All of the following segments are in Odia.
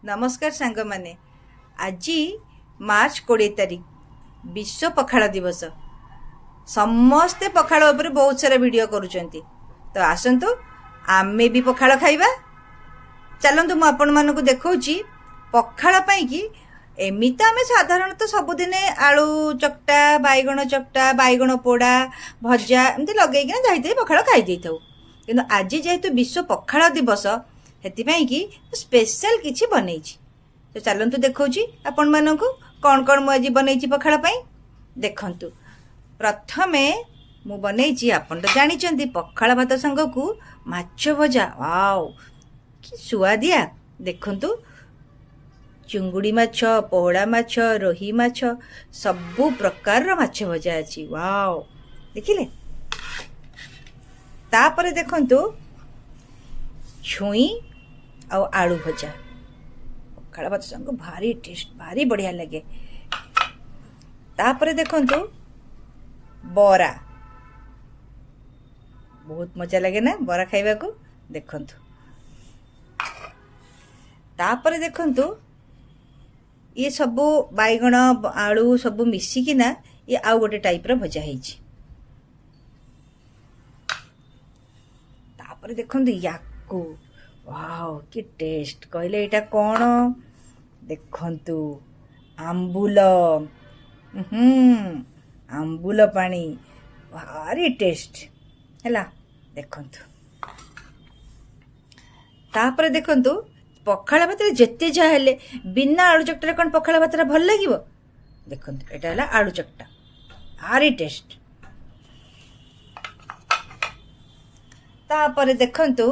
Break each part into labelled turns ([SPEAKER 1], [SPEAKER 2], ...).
[SPEAKER 1] ନମସ୍କାର ସାଙ୍ଗମାନେ, ଆଜି ମାର୍ଚ୍ଚ 20 ତାରିଖ ବିଶ୍ୱ ପଖାଳ ଦିବସ। ସମସ୍ତେ ପଖାଳ ଉପରେ ବହୁତ ସାରା ଭିଡ଼ିଓ କରୁଛନ୍ତି, ତ ଆସନ୍ତୁ ଆମେ ବି ପଖାଳ ଖାଇବା। ଚାଲନ୍ତୁ ମୁଁ ଆପଣମାନଙ୍କୁ ଦେଖାଉଛି ପଖାଳ ପାଇଁକି। ଏମିତି ଆମେ ସାଧାରଣତଃ ସବୁଦିନେ ଆଳୁ ଚକଟା, ବାଇଗଣ ଚକଟା, ବାଇଗଣ ପୋଡ଼ା, ଭଜା ଏମିତି ଲଗେଇକିନା ଯାଇଥାଇ ପଖାଳ ଖାଇ ଦେଇଥାଉ। କିନ୍ତୁ ଆଜି ଯେହେତୁ ବିଶ୍ୱ ପଖାଳ ଦିବସ, ସେଥିପାଇଁ କି ମୁଁ ସ୍ପେଶାଲ କିଛି ବନେଇଛି। ତ ଚାଲନ୍ତୁ ଦେଖାଉଛି ଆପଣମାନଙ୍କୁ କ'ଣ କ'ଣ ମୁଁ ଆଜି ବନେଇଛି ପଖାଳ ପାଇଁ। ଦେଖନ୍ତୁ, ପ୍ରଥମେ ମୁଁ ବନେଇଛି, ଆପଣ ତ ଜାଣିଛନ୍ତି ପଖାଳ ଭାତ ସାଙ୍ଗକୁ ମାଛ ଭଜା, ୱାଓ କି ସୁଆଦିଆ। ଦେଖନ୍ତୁ, ଚୁଙ୍ଗୁଡ଼ି ମାଛ, ପୋହଳା ମାଛ, ରୋହି ମାଛ, ସବୁ ପ୍ରକାରର ମାଛ ଭଜା ଅଛି। ୱାଓ, ଦେଖିଲେ? ତାପରେ ଦେଖନ୍ତୁ ଛୁଇଁ ଆଉ ଆଳୁ ଭଜା, ପଖାଳ ଭାତ ସାଙ୍ଗକୁ ଭାରି ଟେଷ୍ଟ, ଭାରି ବଢ଼ିଆ ଲାଗେ। ତାପରେ ଦେଖନ୍ତୁ ବରା, ବହୁତ ମଜା ଲାଗେ ନା ବରା ଖାଇବାକୁ? ଦେଖନ୍ତୁ। ତାପରେ ଦେଖନ୍ତୁ ଇଏ ସବୁ ବାଇଗଣ ଆଳୁ ସବୁ ମିଶିକିନା ଇଏ ଆଉ ଗୋଟେ ଟାଇପ୍ର ଭଜା ହେଇଛି। ତାପରେ ଦେଖନ୍ତୁ ୟାକୁ, ୱାଓ କି ଟେଷ୍ଟ! କହିଲେ ଏଇଟା କ'ଣ? ଦେଖନ୍ତୁ ଆମ୍ବୁଲ, ଆମ୍ବୁଲ ପାଣି ଭାରି ଟେଷ୍ଟ ହେଲା। ଦେଖନ୍ତୁ। ତାପରେ ଦେଖନ୍ତୁ ପଖାଳ ଭାତରେ ଯେତେ ଯାହା ହେଲେ ବିନା ଆଳୁ ଚକଟାରେ କ'ଣ ପଖାଳ ଭାତଟା ଭଲ ଲାଗିବ? ଦେଖନ୍ତୁ, ଏଇଟା ହେଲା ଆଳୁ ଚକଟା, ଭାରି ଟେଷ୍ଟ। ତାପରେ ଦେଖନ୍ତୁ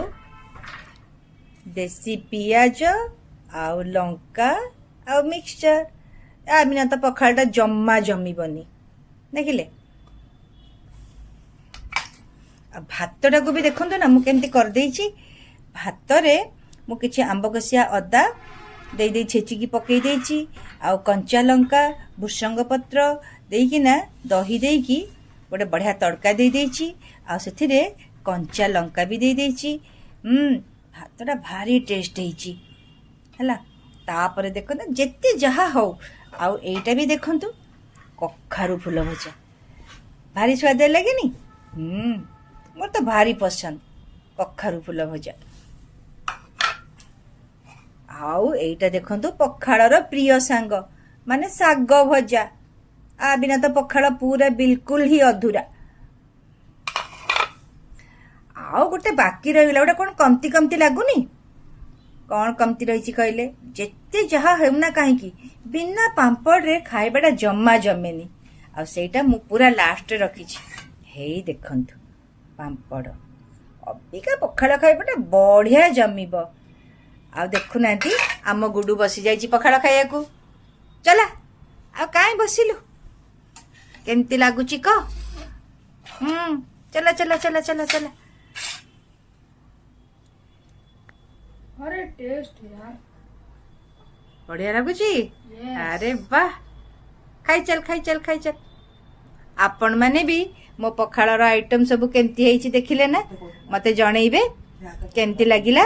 [SPEAKER 1] ଦେଶୀ ପିଆଜ ଆଉ ଲଙ୍କା ଆଉ ମିକ୍ସଚର, ଆ ବିନା ତ ପଖାଳଟା ଜମା ଜମିବନି। ଦେଖିଲେ? ଆଉ ଭାତଟାକୁ ବି ଦେଖନ୍ତୁ ନା ମୁଁ କେମିତି କରିଦେଇଛି। ଭାତରେ ମୁଁ କିଛି ଆମ୍ବ କଷିଆ ଅଦା ଦେଇ ଦେଇ ଛେଚିକି ପକେଇ ଦେଇଛି, ଆଉ କଞ୍ଚା ଲଙ୍କା, ଭୃସଙ୍ଗ ପତ୍ର ଦେଇକିନା ଦହି ଦେଇକି ଗୋଟେ ବଢ଼ିଆ ତଡ଼କା ଦେଇଦେଇଛି, ଆଉ ସେଥିରେ କଞ୍ଚା ଲଙ୍କା ବି ଦେଇଦେଇଛି। ଭାତଟା ଭାରି ଟେଷ୍ଟ ହେଇଛି ହେଲା। ତାପରେ ଦେଖନ୍ତୁ ଯେତେ ଯାହା ହଉ, ଆଉ ଏଇଟା ବି ଦେଖନ୍ତୁ କଖାରୁ ଫୁଲ ଭଜା, ଭାରି ସ୍ୱାଦ ଲାଗେନି? ମୋର ତ ଭାରି ପସନ୍ଦ କଖାରୁ ଫୁଲ ଭଜା। ଆଉ ଏଇଟା ଦେଖନ୍ତୁ ପଖାଳର ପ୍ରିୟ ସାଙ୍ଗ ମାନେ ଶାଗ ଭଜା, ଆ ବିନା ତ ପଖାଳ ପୁରା ବିଲକୁଲ ହିଁ ଅଧୁରା। ଆଉ ଗୋଟେ ବାକି ରହିଗଲା, ଗୋଟେ କ'ଣ କମତି କମତି ଲାଗୁନି? କ'ଣ କମତି ରହିଛି କହିଲେ? ଯେତେ ଯାହା ହେଉନା କାହିଁକି ବିନା ପାମ୍ପଡ଼ରେ ଖାଇବାଟା ଜମା ଜମେନି, ଆଉ ସେଇଟା ମୁଁ ପୁରା ଲାଷ୍ଟରେ ରଖିଛି। ହେଇ ଦେଖନ୍ତୁ ପାମ୍ପଡ଼, ଅବିକା ପଖାଳ ଖାଇବାଟା ବଢ଼ିଆ ଜମିବ। ଆଉ ଦେଖୁନାହାନ୍ତି ଆମ ଗୁଡୁ ବସିଯାଇଛି ପଖାଳ ଖାଇବାକୁ। ଚଲା, ଆଉ କାହିଁ ବସିଲୁ? କେମିତି ଲାଗୁଛି କହ? ଚଲା ଚଲା ଚଲା ଚଲା ଚଲା।
[SPEAKER 2] अरे टेस्ट यार,
[SPEAKER 1] ବଢ଼ିଆ ଲାଗୁଛି। ଆରେ ବାह, ଖାଇ ଚାଲ, ଖାଇ ଚାଲ, ଖାଇ ଚାଲ। ଆପଣମାନେ ବି ମୋ ପଖାଳର ଆଇଟମ୍ ସବୁ କେମିତି ହେଇଛି ଦେଖିଲେ ନା? ମୋତେ ଜଣେଇବେ କେମିତି ଲାଗିଲା।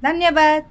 [SPEAKER 1] ଧନ୍ୟବାଦ।